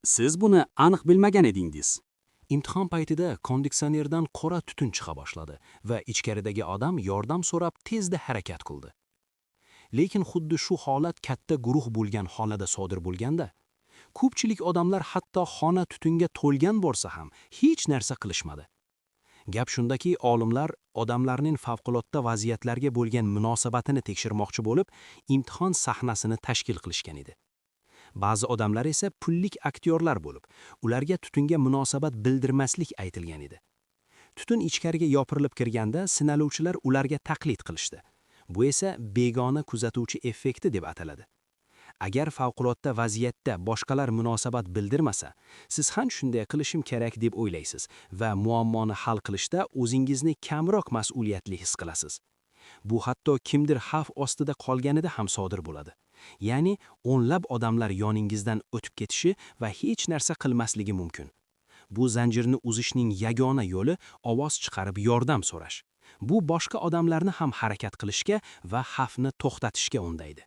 Siz buni aniq bilmagan edingiz. Imtihon paytida konditsionerdan qora tutun chiqa boshladi va ichkaridagi odam yordam so'rab tezda harakat qildi. Lekin xuddi shu holat katta guruh bo'lgan xonada sodir bo'lganda, ko'pchilik odamlar hatto xona tutunga to'lgan bo'lsa ham hech narsa qilishmadi. Gap shundaki, olimlar odamlarning favqulodda vaziyatlarga bo'lgan munosabatini tekshirmoqchi bo'lib, imtihon sahnasini tashkil qilishgan edi. Ba'zi odamlar esa pullik aktyorlar bo'lib, ularga tutunga munosabat bildirmaslik aytilgan edi. Tutun ichkariga yopirilib kirganda sinaluvchilar ularga taqlid qilishdi. Bu esa begona kuzatuvchi effekti deb ataladi. Agar favqulodda vaziyatda boshqalar munosabat bildirmasa, siz ham shunday qilishim kerak deb o'ylaysiz va muammoni hal qilishda o'zingizni kamroq mas'uliyatli his qilasiz. Bu hatto kimdir xavf ostida qolganida ham sodir bo'ladi. Ya'ni o'nlab odamlar yoningizdan o'tib ketishi va hech narsa qilmasligi mumkin. Bu zanjirni uzishning yagona yo'li ovoz chiqarib yordam so'rash. Bu boshqa odamlarni ham harakat qilishga va xavfni to'xtatishga undaydi.